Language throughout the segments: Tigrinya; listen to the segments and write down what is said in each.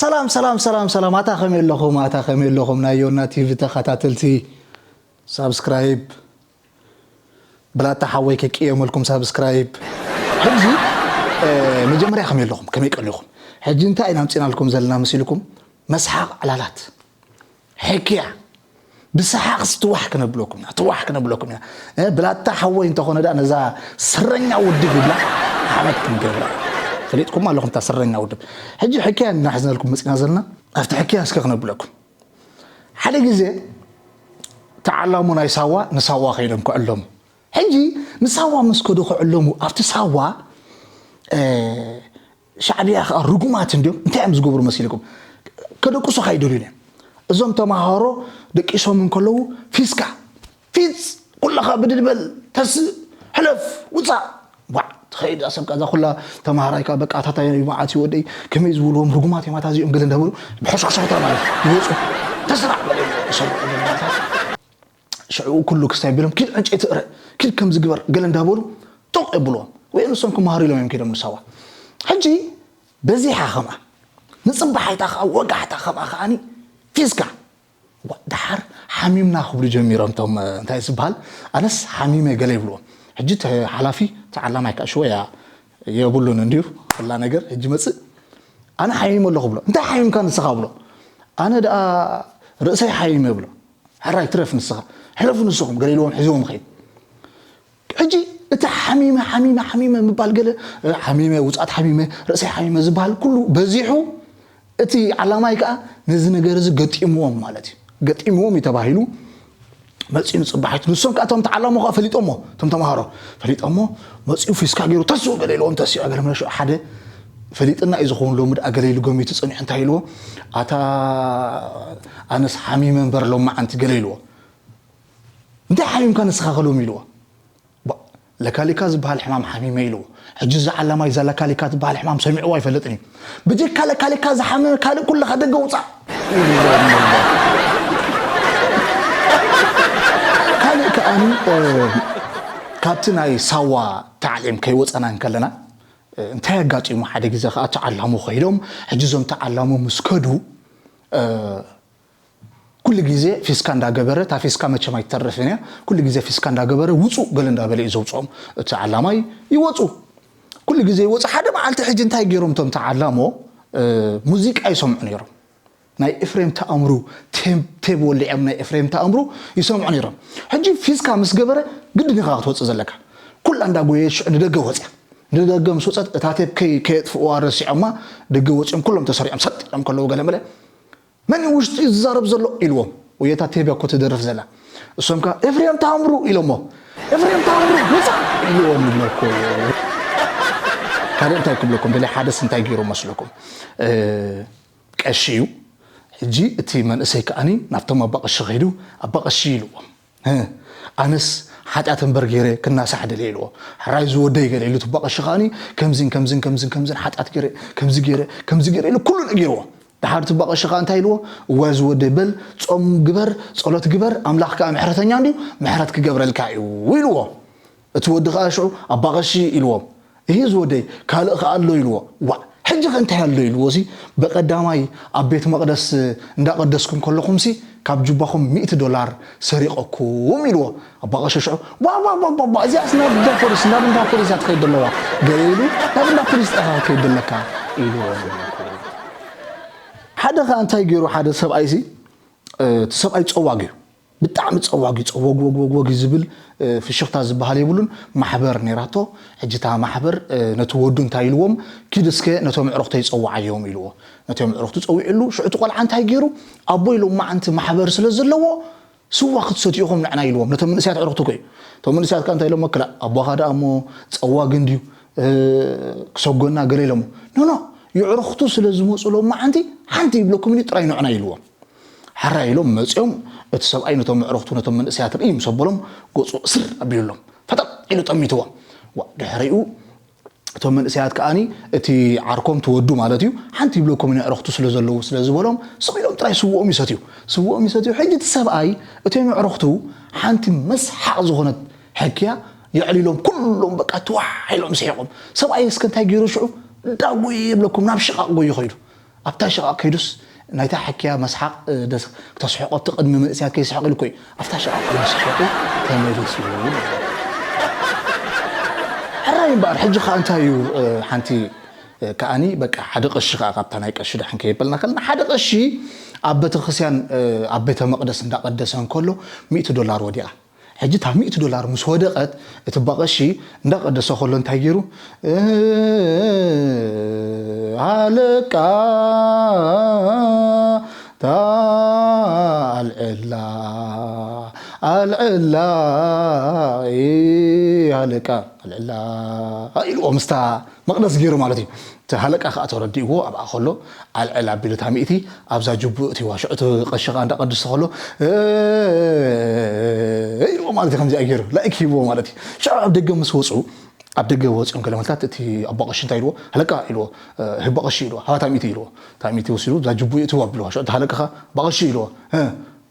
ሰላም ሰላም ሰላም ሰላም ኣታ ከመይ ኣለኹም ኣታ ከመይ ኣለኹም ናይ ዮና ቲቪ ተኸታተልቲ ሳብስክራይብ ብላታ ሓወይ ከቅየመልኩም ሳብስክራይብ ሕጂ መጀመርያ ከመይ ኣለኹም ከመይ ቀሊኹም ሕጂ እንታይ ኢና ምፅናልኩም ዘለና መሲልኩም መስሓቕ ዕላላት ሕክያ ብሰሓቕ ትዋሕ ክነብለኩም ኢና ትዋሕ ክነብለኩም ኢና ብላታ ሓወይ እንተኾነ ዳ ነዛ ስረኛ ውድብ ይብላ ሓመድ ክንገብራ ፈሊጥኩም ኣለኹም እታ ስረኛ ውድብ ሕጂ ሕክያ እናሕዝነልኩም መፂና ዘለና ኣብቲ ሕክያ እስከ ክነብለኩም ሓደ ግዜ ተዓላሙ ናይ ሳዋ ንሳዋ ከይዶም ክዕለሙ ሕጂ ንሳዋ ምስ ከዱ ክዕለሙ ኣብቲ ሳዋ ሻዕብያ ከዓ ርጉማት እንዲዮም እንታይ እዮም ዝገብሩ መሲልኩም ከደቅሱ ካይደልዩን እዮም እዞም ተምሃሮ ደቂሶም እንከለዉ ፊስካ ፊፅ ኩላኻ ብድድበል ተስእ ሕለፍ ውፃእ ዋዕ ትኸይድ ኣሰብካ እዛ ኩላ ተምሃራይካ በቃ ታታይ መዓት ይወደይ ከመይ ዝብልዎም ርጉማት እዮም ኣታ እዚኦም ገለ እንዳበሉ ብሕሽክሽክታ ማለት ይወፁ ተስራዕ በለ ይሰርዑ ሽዑ ኩሉ ክስታይ ቢሎም ኪድ ዕንጨይቲ እረ ኪድ ከምዚ ግበር ገለ እንዳበሉ ጦቕ የብልዎም ወይ ንሶም ክመሃሩ ኢሎም እዮም ኪዶም ንሳዋ ሕጂ በዚሓ ከምኣ ንፅባሓይታ ከዓ ወጋሕታ ከምኣ ከዓኒ ፊዝካ ደሓር ሓሚምና ክብሉ ጀሚሮም ቶም እንታይ ዝበሃል ኣነስ ሓሚመ ገለ ይብልዎም ሕጂ ሓላፊ ተዓላማይ ከዓ ሽወያ የብሉን እንዲዩ ኩላ ነገር ሕጂ መፅእ ኣነ ሓሚመ ኣለኹ ብሎ እንታይ ሓሚምካ ንስኻ ብሎ ኣነ ደኣ ርእሰይ ሓሚመ ብሎ ሕራይ ትረፍ ንስኻ ሕለፉ ንስኹም ገለ ኢልዎም ሒዝዎም ኸይድ ሕጂ እቲ ሓሚመ ሓሚመ ሓሚመ ምባል ገለ ሓሚመ ውፅኣት ሓሚመ ርእሰይ ሓሚመ ዝበሃል ኩሉ በዚሑ እቲ ዓላማይ ከዓ ነዚ ነገር እዚ ገጢምዎም ማለት እዩ ገጢምዎም እዩ ተባሂሉ መፂኡ ንፅባሒቱ ንሶም ከዓ እቶም ተዓላሞ ከዓ ፈሊጦሞ እቶም ተምሃሮ ፈሊጦሞ መፂኡ ፊስካ ገይሩ ተስኡ ገለ ኢልዎም ተስኡ ገለ መለሹ ሓደ ፈሊጥና እዩ ዝኸውን ሎሚ ደኣ ገለ ኢሉ ገሚቱ ፀኒሑ እንታይ ኢልዎ ኣታ ኣነስ ሓሚመ እምበር ሎማዓንቲ ገለ ኢልዎ እንታይ ሓሚምካ ንስኻ ከሎም ኢልዎ ለካሊካ ዝበሃል ሕማም ሓሚመ ኢልዎ ሕጂ እዚ ዓላማይ እዛ ለካሊካ ዝበሃል ሕማም ሰሚዕዎ ኣይፈልጥን እዩ ብጀካ ለካሊካ ዝሓመመ ካልእ ኩልኻ ደገ ውፃእ ካልእ ከዓኒ ካብቲ ናይ ሳዋ ታዕሊም ከይወፀና እንከለና እንታይ ኣጋጢሙ ሓደ ግዜ ከዓ ተዓላሙ ከይዶም ሕጂ እዞም ተዓላሙ ምስ ከዱ ኩሉ ግዜ ፊስካ እንዳገበረ እታ ፊስካ መቸም ኣይትተርፍን እያ ኩሉ ግዜ ፊስካ እንዳገበረ ውፁ ገለ እንዳበለ እዩ ዘውፅኦም እቲ ዓላማይ ይወፁ ኩሉ ግዜ ይወፁ ሓደ መዓልቲ ሕጂ እንታይ ገይሮም እቶም ተዓላሞ ሙዚቃ ይሰምዑ ነይሮም ናይ ኤፍሬም ተኣምሩ ቴብ ወሊዖም ናይ ኤፍሬም ተኣምሩ ይሰምዑ ነይሮም ሕጂ ፊስካ ምስ ገበረ ግድን ኢኻ ክትወፅእ ዘለካ ኩላ እንዳጎየት ሽዑ ንደገ ወፅያ ንደገ ምስ ወፀት እታ ቴብ ከየጥፍእዋ ረሲዖማ ደገ ወፂኦም ኩሎም ተሰሪዖም ሰጥ ኢሎም ከለዉ ገለ መለ መን ውሽጢ ዝዛረብ ዘሎ ኢልዎም ወየታ ቴብ እኮ ትደርፍ ዘላ እሶም ከ ኤፍሬም ተኣምሩ ኢሎሞ ኤፍሬም ተኣምሩ ውፃእ ኢልዎም ይብለኮ ካልእ እንታይ ክብለኩም ደለ ሓደስ እንታይ ገይሩ መስለኩም ቀሺ እዩ ሕጂ እቲ መንእሰይ ከዓኒ ናብቶም ኣባቐሺ ከይዱ ኣባቐሺ ኢልዎም ኣነስ ሓጢኣት እምበር ገይረ ክናሳሕ ደልየ ኢልዎ ሕራይ ዝወደይ ገለ ኢሉ ትባቐሺ ከዓኒ ከምዝን ከምዝን ከምዝን ከምዝን ሓጢኣት ገይረ ከምዚ ገይረ ከምዚ ገይረ ኢሉ ኩሉ ነጊርዎ ድሓር ትባቐሺ ከዓ እንታይ ኢልዎ እዋ ዝወደይ በል ጾም ግበር ጸሎት ግበር ኣምላኽ ከዓ ምሕረተኛ እንድዩ ምሕረት ክገብረልካ እዩ ኢልዎ እቲ ወዲ ከዓ ሽዑ ኣባቐሺ ኢልዎም እሂ ዝወደይ ካልእ ከኣ ኣሎ ኢልዎ ዋእ ሕጂ ከ እንታይ ኣሎ ኢልዎ ሲ ብቐዳማይ ኣብ ቤት መቕደስ እንዳቐደስኩም ከለኹም ሲ ካብ ጁባኹም ሚእቲ ዶላር ሰሪቐኩም ኢልዎ ኣባ ቀሺ ሽዑ ዋእ ዋእ ዋእ ዋእ እዚኣስ ናብ እንዳ ፖሊስ ናብ እንዳ ፖሊስ እያ ትኸይድ ዘለዋ ገለ ኢሉ ናብ እንዳ ፖሊስ ጥራኻ ክትከይድ ዘለካ ኢልዎ ሓደ ከኣ እንታይ ገይሩ ሓደ ሰብኣይ ሲ እቲ ሰብኣይ ጸዋግ እዩ ብጣዕሚ ጸዋግ እዩ ጸወግ ወግ ወግ ወግ እዩ ዝብል ፍሽኽታ ዝበሃል የብሉን ማሕበር ነይራቶ ሕጂ እታ ማሕበር ነቲ ወዱ እንታይ ኢልዎም ኪድ እስከ ነቶም ዕሩኽተይ ጸውዓዮም ኢልዎ ነቶም ዕሩኽቱ ጸዊዕሉ ሽዑ እቲ ቆልዓ እንታይ ገይሩ ኣቦይ ሎማዓንቲ ማሕበር ስለ ዘለዎ ስዋ ክትሰትዩ ኢኹም ንዕና ኢልዎም ነቶም መንእሰያት ዕሩኽቱ እኮ እዩ እቶም መንእሰያት ከ እንታይ ኢሎሞ ክላእ ኣቦኻ ደኣ እሞ ጸዋግ እንድዩ ክሰጎና ገለ ኢሎሞ ኖኖ የዕሩኽቱ ስለ ዝመፁ ሎማዓንቲ ሓንቲ ይብለኩም እዩ ጥራይ ንዕና ኢልዎም ሕራይ ኢሎም መፂኦም እቲ ሰብኣይ ነቶም ኣዕሩኽቱ ነቶም መንእሰያት ርኢ ምስ ኣበሎም ገፁ ስር ኣቢሉሎም ፈጠጥ ኢሉ ጠሚትዎም ድሕሪኡ እቶም መንእሰያት ከዓኒ እቲ ዓርኮም ትወዱ ማለት እዩ ሓንቲ ይብለኩም ንዕረኽቱ ስለ ዘለዉ ስለ ዝበሎም ስቕ ኢሎም ጥራይ ስውኦም ይሰትዩ ስውኦም ይሰትዩ ሕጂ እቲ ሰብኣይ እቶም ኣዕረኽቱ ሓንቲ መስሓቕ ዝኾነት ሕክያ የዕሊሎም ኩሎም በቃ ትዋሕ ኢሎም ስሒቖም ሰብኣይ እስከ እንታይ ገይሩ ሽዑ ዳጎየ ይብለኩም ናብ ሽቓቕ ጎዩ ኸይዱ ኣብታ ሽቓቕ ከይዱስ ናይታ ሕክያ መስሓቕ፣ እ፣ ደስ-፣ ክተስሕቖ ኣብቲ ቅድሚ መንእሰያት ከይስሕቕ ኢሉ እኮ እዩ። ኣብታ ሽቓቕ ከይዱ ስሒቑ ተመሊሱ። ሕራይ እምበኣር፣ ሕጂ ኸኣ እንታይ እዩ፣ እ፣ ሓንቲ፣ እ፣ ከኣኒ በቃ ሓደ ቀሺ ኸኣ ካብታ ናይ ቀሺ ደሓን ከየበልና ከለና፣ ሓደ ቀሺ ኣብ ቤተክርስትያን፣ እ፣ ኣብ ቤተ መቕደስ እንዳቐደሰ እንከሎ ሚእቲ ዶላር ወዲቓ። ሕጂ እታ ሚእቲ ዶላር ምስ ወደቐት፣ እቲ ባቐሺ እንዳቐደሰ ከሎ እንታይ ገይሩ? "እ፣ ሃለቃ፣ እታ ኣልዕላ፣ ኣልዕላ፣ እ፣ ሃለቃ፣ ኣልዕላ" ኢልዎ ምስታ መቕደስ ገይሩ ማለት እዩ። እቲ ሃለቃ ከኣ ተረዲእዎ ኣብኣ ከሎ ኣልዕል ኣቢሉ እታ ሚእቲ ኣብዛ ጅቡኡ እትይዋ። ሽዑ እቲ ቀሺ ከኣ እንዳቐድስ ከሎ፣ "እ፣ እ" ኢልዎ ማለት እዩ። ከምዚኣ ገይሩ ላይክ ሂብዎ ማለት እዩ። ሽዑ ኣብ ደገ ምስ ወጹ፣ ኣብ ደገ ወጺኦም ገለ መልታት እቲ ኣቦ ቀሺ እንታይ ኢልዎ? "ሃለቃ" ኢልዎ፣ "እ፣ ህቦ ቀሺ" ኢልዎ፣ "ሃባ እታ ሚእቲ" ኢልዎ። እታ ሚእቲ ወሲዱ እዛ ጅቡኡ እትይዋ ኣቢልዎ። ሽዑ እቲ ሃለቃ ከኣ "ኣቦ ቀሺ" ኢልዎ፣ "እ፣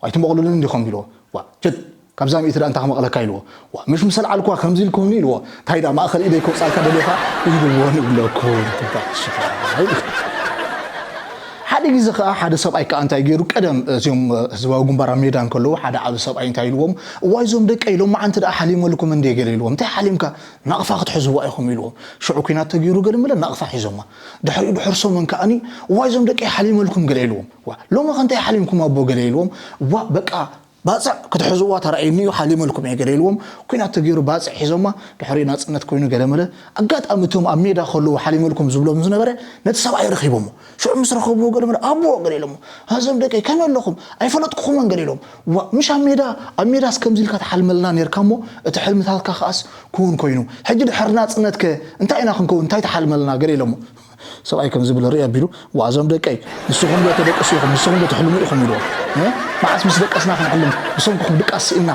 ኣይትመቕሉልን እንዲኹም?" ኢልዎ። "ዋ፣ ችድ፣ ካብዛ ሚእቲ ደኣ እንታይ ክመቕለካ?" ኢልዎ። "ዋ፣ ምሽ ምስ ኣልዓልኩዋ ከምዚ ኢልኩምኒ?" ኢልዎ። "እንታይ ደኣ፣ ማእከል ኢደይ ከውጻልካ ደሊኻ?" ኢልዎ ንብለኩም። ትባዕ ሽኻ። ሓደ ግዜ ከኣ ሓደ ሰብኣይ ከኣ እንታይ ገይሩ? ቀደም እዚኦም ህዝባዊ ግንባር ኣብ ሜዳ እንከለዉ፣ ሓደ ዓቢ ሰብኣይ እንታይ ኢልዎም? "እዋይ፣ እዞም ደቀይ፣ ሎማዓንቲ ደኣ ሓሊመልኩም እንድየ" ገለ ኢልዎም። "እንታይ ሓሊምካ?" "ናቕፋ ክትሕዝዋ ኢኹም" ኢልዎም። ሽዑ ኲናት ተገይሩ ገለ መለ ናቕፋ ሒዞማ። ድሕሪኡ ድሕርሶምን ከኣኒ፣ "እዋይ፣ እዞም ደቀይ ሓሊመልኩም" ገለ ኢልዎም። "ዋ፣ ሎሚ ከ እንታይ ሓሊምኩም ኣቦ?" ገለ ኢልዎም። "ዋ፣ በቃ፣ ባጽዕ ክትሕዝዋ ተራእዩኒ እዩ፣ ሓሊመልኩም እየ" ገለ ኢልዎም። ኲናት ተገይሩ ባጽዕ ሒዞማ፣ ድሕሪኡ ናጽነት ኮይኑ ገለ መለ። ኣጋጣሚ እቶም ኣብ ሜዳ ከለዉ ሓሊመልኩም ዝብሎም ዝነበረ ነቲ ሰብኣይ ረኺቦሞ። ሽዑ ምስ ረኸብዎ ገለ መለ፣ "ኣቦ" ገለ ኢሎሞ፣ "እዞም ደቀይ ከመይ ኣለኹም? ኣይፈለጥኩኹምን" ገለ ኢሎም። "ዋ፣ ምሽ ኣብ ሜዳ፣ ኣብ ሜዳስ ከምዚ ኢልካ ትሓልመልና ኔርካ እሞ፣ እቲ ሕልምታትካ ከኣስ ክውን ኮይኑ። ሕጂ ድሕሪ ናጽነትከ እንታይ ኢና ክንከውን? እንታይ ትሓልመልና?" ገለ ኢሎሞ። ሰብኣይ ከምዚ ብለ ርኢ ኣቢሉ፣ "ዋ፣ እዞም ደቀይ፣ ንስኹም ዶ ተደቅሱ ኢኹም? ንስኹም ዶ ትሕልሙ ኢኹም?" ኢልዎም። "እ? መዓስ ምስ ደቀስና ክንሕልም? ብሰንክኹም ድቃስ ስኢንና"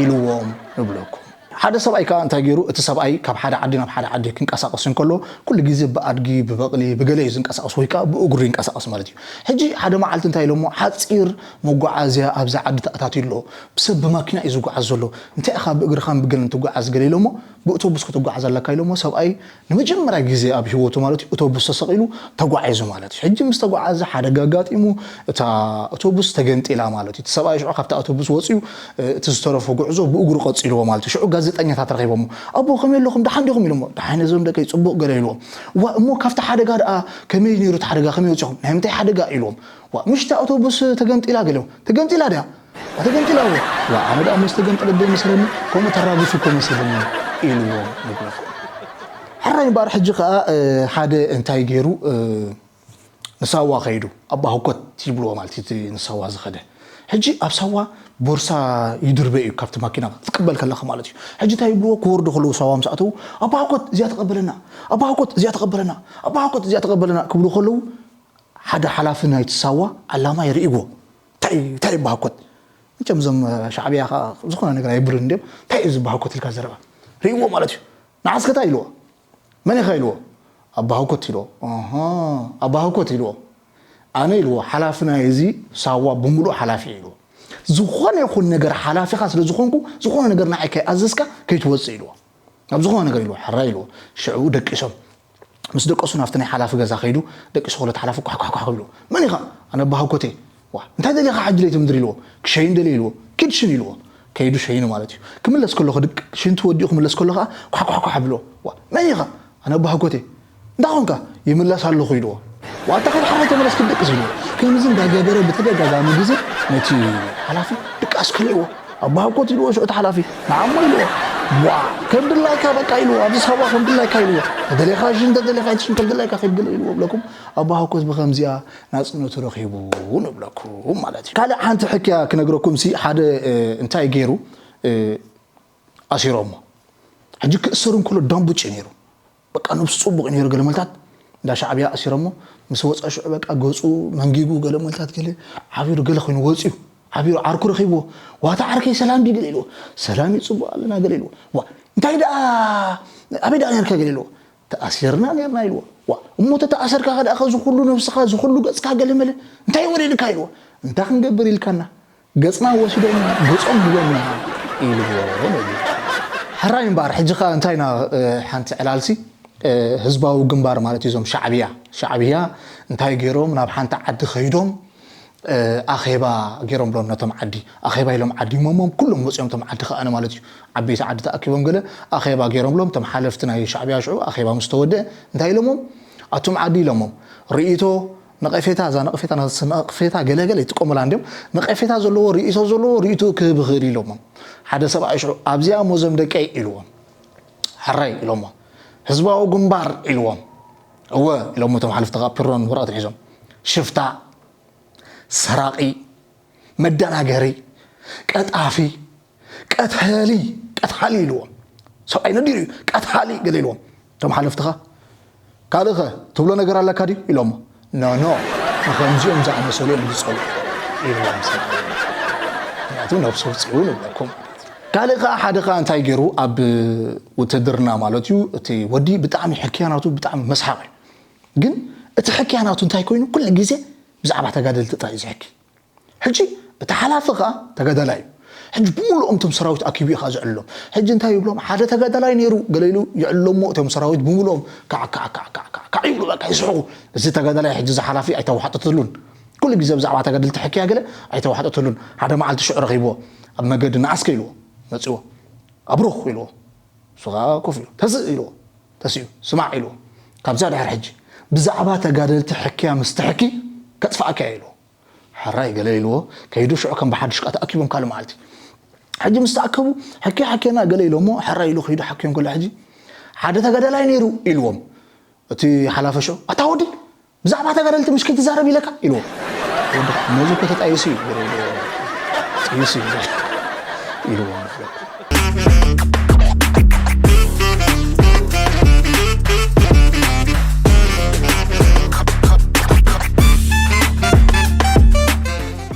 ኢልዎም ንብለኩም። ሓደ ሰብኣይ ከኣ እንታይ ገይሩ? እቲ ሰብኣይ ካብ ሓደ ዓዲ ናብ ሓደ ዓዲ ክንቀሳቐስ እንከሎ፣ ኩሉ ግዜ ብኣድጊ፣ ብበቕሊ፣ ብገለ እዩ ዝንቀሳቐስ፣ ወይ ከኣ ብእግሩ ይንቀሳቐስ ማለት እዩ። ሕጂ ሓደ መዓልቲ እንታይ ኢሎሞ? ሓጺር መጓዓዝያ ኣብዛ ዓዲ ተኣታትዩ ኣሎ። ብሰብ ብማኪና እዩ ዝጓዓዝ ዘሎ። እንታይ ኢኻ ብእግርኻን ብገለን ትጓዓዝ ገለ ኢሎሞ? ብእቶቡስ ክትጓዓዝ ኣለካ ኢሎሞ። ሰብኣይ ንመጀመርያ ግዜ ኣብ ህይወቱ ማለት እዩ፣ እቶቡስ ተሰቒሉ ተጓዒዙ ማለት እዩ። ሕጂ ምስ ተጓዓዘ ሓደጋ ኣጋጢሙ፣ እታ እቶቡስ ተገምጢላ ማለት እዩ። እቲ ሰብኣይ ሽዑ ካብታ እቶቡስ ወፂኡ፣ እ፣ እቲ ዝተረፎ ጉዕዞ ብእግሩ ቀፂልዎ ማለት እዩ። ሽዑ ጋዜጠኛታት ረኺቦሞ፣ "ኣቦ፣ ከመይ ኣለኹም? ደሓን ዲኹም?" ኢሎሞ። "ደሓን እዞም ደቀይ፣ ፅቡቕ" ገለ ኢልዎም። "ዋ፣ እሞ ካብቲ ሓደጋ ደኣ ከመይ ነይሩ? እቲ ሓደጋ ከመይ ወፂኹም? ናይ ምንታይ ሓደጋ?" ኢልዎም። "ዋ፣ ምሽ እታ እቶቡስ ተገምጢላ" ገለ ኢልዎም። "ተገምጢላ ድያ?" "ተገምጢላ እዎ። ዋ፣ ኣነ ደኣ እሞ ዝተገምጠለት ዶ ይመስለኒ? ከምኡ ተራጊፉ እኮ መሲሉኒ" ኢልዎም ንብለኩም። ሕራይ እምበኣር ሕጂ ከኣ፣ እ፣ ሓደ እንታይ ገይሩ፣ እ፣ ንሳዋ ከይዱ፣ ኣባ ህኮት ይብልዎ ማለት እዩ፣ እቲ ንሳዋ ዝኸደ። ሕጂ ኣብ ሳዋ ቦርሳ ይድርበ እዩ፣ ካብቲ ማኪና ክትቅበል ከለኻ ማለት እዩ። ሕጂ እንታይ ይብልዎ፣ ክወርዱ ከለዉ ሳዋ ምስ ኣተዉ፣ "ኣባ ህኮት፣ እዚኣ ተቐበለና፣ ኣባ ህኮት፣ እዚኣ ተቐበለና፣ ኣባ ህኮት፣ እዚኣ ተቐበለና" ክብሉ ከለዉ፣ ሓደ ሓላፊ ናይቲ ሳዋ ዓላማ የርእይዎ። "እንታይ፣ እንታይ ኣባ ህኮት?" መቸም እዞም ሻዕብያ ኸኣ ዝኾነ ነገር ኣይብሉን እንድዮም። "እንታይ እዩ እዚ ኣባ ህኮት?" ኢልካ ዘረባ ርእይዎ ማለት እዩ። "ንዓስከ እንታይ?" ኢልዎ። "መን ኢኻ?" ኢልዎ። "ኣባ ህኮት" ኢልዎ። "ኣሃ፣ ኣባ ህኮት" ኢልዎ። "ኣነ" ኢልዎ፣ "ሓላፊ ናይ እዚ ሳዋ ብምሉእ ሓላፊ" ኢልዎ። "ዝኾነ ይኹን ነገር ሓላፊኻ ስለ ዝኾንኩ፣ ዝኾነ ነገር ንዓይ ከይኣዘዝካ ከይትወጽእ" ኢልዎ። "ኣብ ዝኾነ ነገር" ኢልዎ። "ሕራይ" ኢልዎ። ሽዑ ደቂሶም ምስ ደቀሱ ናብቲ ናይ ሓላፊ ገዛ ከይዱ፣ ደቂሱ ከሎ እቲ ሓላፊ ኳሕ ኳሕ ኳሕ ኢልዎ። "መን ኢኻ?" "ኣነ ኣባ ህኮት እየ።" "ዋ፣ እንታይ ደሊኻ ሕጂ ለይቲ ምድሪ?" ኢልዎ። "ክሸይን ደልየ" ኢልዎ። "ኪድ ሽን" ኢልዎ። ከይዱ ሸይኑ ማለት እዩ። ክምለስ ከሎ ክድቅ-፣ ሽንቲ ወዲኡ ክምለስ ከሎ ኸኣ ኳሕ ኳሕ ኳሕ ብሎ። "ዋ፣ መን ኢኻ?" "ኣነ ኣባ ህኮት እየ።" "እንታይ ኾንካ?" "ይምለስ ኣለኹ" ኢልዎ። "ዋ፣ ኣታ ኸይድ ሓራይ ተመለስ ክትድቅስ" ኢልዎ። ከምዚ እንዳገበረ ብተደጋጋሚ ግዜ ነቲ ሓላፊ ድቃስ ከልእዎ። ኣባ ህኮት ኢልዎ ሽዑ እቲ ሓላፊ፣ "ንዓሞ" ኢልዎ። "ዋ፣ ከም ድላይካ በቃ" ኢልዎ። "ኣብዚ ሳዋ ከም ድላይካ" ኢልዎ። "ተደሊኻ ሽን፣ ተደሊኻ ኣይትሽን፣ ከም ድላይካ ከይድ ገለ" ኢልዎ። ብለኩም ኣባ ህኮት ብኸምዚኣ ናጽነቱ ረኺቡ ንብለኩም ማለት እዩ። ካልእ ሓንቲ ሕክያ ክነግረኩም ሲ፣ ሓደ፣ እ፣ እንታይ ገይሩ፣ እ፣ ኣሲሮሞ። ሕጂ ክእሰር እንከሎ ዳምቡጭ ነይሩ። በቃ ነብሱ ጽቡቕ ነይሩ። ገለ መልታት እንዳ ሻዕብያ ኣሲሮሞ ምስ ወጸ ሽዑ በቃ ገጹ መንጊጉ ገለ መልታት ገለ ሓቢሩ ገለ ኮይኑ ወጽዩ። ሓቢሩ ዓርኩ ረኺብዎ። "ዋታ ዓርከይ ሰላም ድዩ?" ገለ ኢልዎ። "ሰላም እዩ፣ ጽቡቕ ኣለና" ገለ ኢልዎ። "ዋ፣ እንታይ ደኣ፣ ኣበይ ደኣ ነርካ?" ገለ ኢልዎ። "ተኣሲርና ነርና" ኢልዎ። "ዋ፣ እሞ ተተኣሰርካ ከ ደኣ ከዚ ኩሉ ነብስኻ፣ እዚ ኩሉ ገጽካ ገለ መለ እንታይ ወሪድካ?" ኢልዎ። "እንታይ ክንገብር ኢልካና?" "ገጽና ወሲዶም ገጾም ሂቦምና" ኢልዎ። ሕራይ እምበኣር፣ ሕጂ ኸኣ እንታይ ኢና፣ እ፣ ሓንቲ ዕላልሲ ህዝባዊ ግንባር ማለት እዩ። እዞም ሻዕብያ ሻዕብያ እንታይ ገይሮም ናብ ሓንቲ ዓዲ ከይዶም ኣኼባ ገይሮም ብሎም ነቶም ዓዲ ኣኼባ ኢሎም ዓዲሞሞም ኩሎም መፅኦም ቶም ዓዲ ከኣነ ማለት እዩ። ዓበይቲ ዓዲ ተኣኪቦም ገለ ኣኼባ ገይሮም ብሎም ቶም ሓለፍቲ ናይ ሻዕብያ ሽዑ ኣኼባ ምስ ተወደአ እንታይ ኢሎሞም? ኣቱም ዓዲ ኢሎሞም ርእይቶ ነቐፌታ እዛ ነቐፌታ ነቐፌታ ገለገለ ይጥቀሙላ እንዲም ነቐፌታ ዘለዎ ርእይቶ ዘለዎ ርእይቶ ክህብ ይኽእል ኢሎሞም። ሓደ ሰብኣይ ሽዑ ኣብዚኣ ሞዞም ደቀይ ኢልዎም። ሕራይ ኢሎሞ ህዝባዊ ግንባር ኢልዎም። እወ ኢሎሞ እቶም ሓለፍቲ ከዓ ፒሮን ወረቐትን ሒዞም ሽፍታ ሰራቒ መደናገሪ ቀጣፊ ቀትሊ ቀትሓሊ ኢልዎም። ሰብኣይ ነዲሩ እዩ ቀትሓሊ ገለ ኢልዎም። እቶም ሓለፍትኻ ካልእኸ ትብሎ ነገር ኣለካ ድዩ ኢሎሞ። ኖ ኖ ንኸምዚኦም ዝኣመሰሉ እዮም ዝፀሉ ኢልዎም። ሰብኣይ ምክንያቱ ነብሱ ውፅኡ ንብለኩም። ካልእ ከዓ ሓደ ከዓ እንታይ ገይሩ ኣብ ውትድርና ማለት እዩ እቲ ወዲ ብጣዕሚ ሕክያናቱ ብጣዕሚ መስሓቕ እዩ። ግን እቲ ሕክያናቱ እንታይ ኮይኑ ኩሉ ግዜ ብዛዕባ ተጋደልቲ ጥራይ እዩ ዝሕኪ። ሕጂ እቲ ሓላፊ ከዓ ተጋዳላይ እዩ። ሕጂ ብምሉኦም እቶም ሰራዊት ኣኪቡ እዩ ከዓ ዝዕልሎም። ሕጂ እንታይ ይብሎም ሓደ ተጋዳላይ ነይሩ ገለ ኢሉ ይዕልሎሞ እቶም ሰራዊት ብምሉኦም ካዕ ካዕ ካዕ ካዕ ካዕ ካዕ ይብሉ በቃ ይስሕቁ። እዚ ተጋዳላይ ሕጂ እዚ ሓላፊ ኣይተዋሓጠትሉን። ኩሉ ግዜ ብዛዕባ ተጋደልቲ ሕክያ ገለ ኣይተዋሓጠትሉን። ሓደ መዓልቲ ሽዑ ረኺብዎ ኣብ መገዲ ንዓስከ ኢልዎ መፅዎ ኣብሩኽ ኢልዎ እሱ ከዓ ኮፍ ኢሉ ተስእ ኢልዎ ተስኡ ስማዕ ኢልዎ ካብዛ ድሕር ሕጂ ብዛዕባ ተጋደልቲ ሕክያ ምስ ትሕኪ ከጥፍኣካ እየ ኢልዎ። ሕራይ ገለ ኢልዎ ከይዱ ሽዑ ከም ብሓድሽ ከዓ ተኣኪቦም ካልእ መዓልቲ ሕጂ ምስ ተኣከቡ ሕክያ ሕክየና ገለ ኢሎሞ ሕራይ ኢሉ ከይዱ ሓክዮም ከሎ ሕጂ ሓደ ተጋዳላይ ነይሩ ኢልዎም። እቲ ሓላፈ ሽዑ ኣታ ወዲ ብዛዕባ ተጋደልቲ ምሽ ከይትዛረብ ኢለካ ኢልዎ። ወዲ ከዓ ነዚ እኮ ተጣይሱ እዩ ገለ ኢልዎ። ጥይሱ እዩ ገለ ኢልዎ።